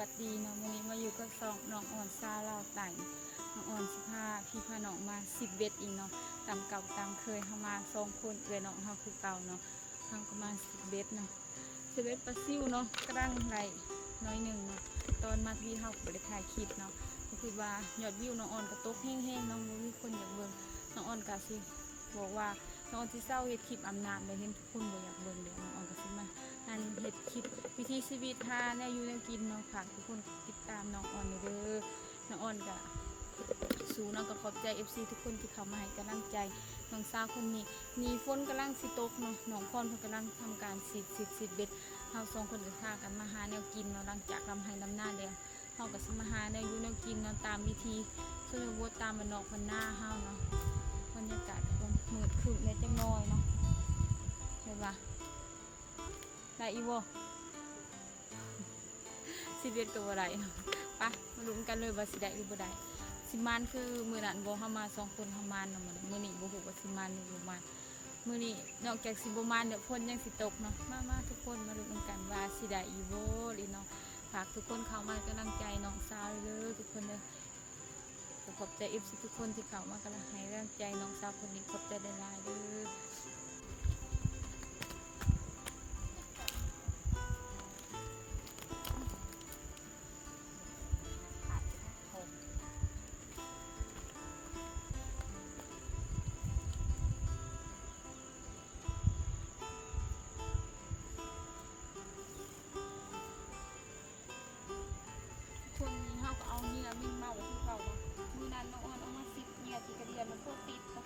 ສະຫວັດດີເນາະ ມື້ນີ້ມາຢູ່ກັບຊ່ອງນ້ອງອອນຊາວລາວໃຕ້. ນ້ອງອອນຊິພາພີ່ພານ້ອງມາຊິດເບັດອີກເນາະ ຕາມເກົ່າຕາມເຄີຍ ເຮົາມາສອງຄົນ ເອື້ອຍນ້ອງເຮົາຄືເກົ່າເນາະ. ເຮົາກໍມາຊິດເບັດເນາະ ຊິດເບັດປາຊິວເນາະ ກຳລັງໄດ້ໜ້ອຍໜຶ່ງເນາະ. ຕອນມາທຳອິດເຮົາກໍບໍ່ໄດ້ຖ່າຍຄລິບເນາະ ກໍຄິດວ່າຍອດວິວນ້ອງອອນກໍຕົກແຮງໆເນາະ ບໍ່ມີຄົນຢາກເບິ່ງ. ນ້ອງອອນກໍຊິບອກວ່າ ນ້ອງອອນຊິເຊົາເຮັດຄລິບອາບນ້ຳແລ້ວ ເຫັນທຸກຄົນບໍ່ຢາກເບິ່ງແລ້ວ ນ້ອງອອນກໍຊິມາຫັ້ນເຮັດຄລິບວິຖີຊີວິດ ຫາແນວຢູ່ແນວກິນເນາະ. ຝາກທຸກຄົນຕິດຕາມນ້ອງອອນແດ່ເດີ. ນ້ອງອອນກະສູ້ເນາະ ກະຂອບໃຈເອັຟຊີທຸກຄົນທີ່ເຂົ້າມາໃຫ້ກຳລັງໃຈນ້ອງສາວຄົນນີ້. ນີ້ຝົນກຳລັງຊິຕົກເນາະ ນ້ອງພອນເພິ່ນກຳລັງທຳການຊິດ ຊິດ ຊິດເບັດ. ເຮົາສອງຄົນກໍພາກັນມາຫາແນວກິນເນາະ ຫຼັງຈາກລຳໄຮ່ລຳນາແລ້ວ ເຮົາກໍຊິມາຫາແນວຢູ່ແນວກິນເນາະ ຕາມວິຖີຊົນນະບົດ ຕາມບ້ານນອກບ້ານນາເຮົາເນາະ. ບັນຍາກາດກໍມືດຄຶ້ມແດ່ຈັກໜ້ອຍເນາະ ແບບວ່າ ໄດ້ອີກບໍ່? ຊິເບັດກໍບໍ່ໄດ້. ໄປ ມາລຸ້ນກັນເລີຍວ່າຊິໄດ້ຫຼືບໍ່ໄດ້ ຊິໝານຄືມື້ນັ້ນບໍ່? ເຮົາມາສອງຄົນເຮົາໝານເນາະ ມື້ນີ້ ມື້ນີ້ບໍ່ຮູ້ວ່າຊິໝານຫຼືບໍ່ໝານ. ມື້ນີ້ນອກຈາກຊິບໍ່ໝານແລ້ວ ຝົນຍັງຊິຕົກເນາະ. ມາ ມາທຸກຄົນ ມາລຸ້ນນຳກັນວ່າຊິໄດ້ຢູ່ບໍ່ເລີຍເນາະ. ຝາກທຸກຄົນເຂົ້າມາໃຫ້ກຳລັງໃຈນ້ອງສາວເດີ ທຸກຄົນເດີ. ກໍຂອບໃຈເອັຟຊີທຸກຄົນທີ່ເຂົ້າມາກຳລັງໃຫ້ແຮງໃຈນ້ອງສາວຄົນນີ້ ຂອບໃຈຫຼາຍໆເດີ. ຄົນນີ້ເຮົາກໍເອົາເຫຍື່ອເມັນເມົາຄືເກົ່າເນາະ. ມື້ນັ້ນນ້ອງອອນເອົາມາສິບເຫຍື່ອທີ່ກະດຽນ ມັນໂຄດຕິດເນ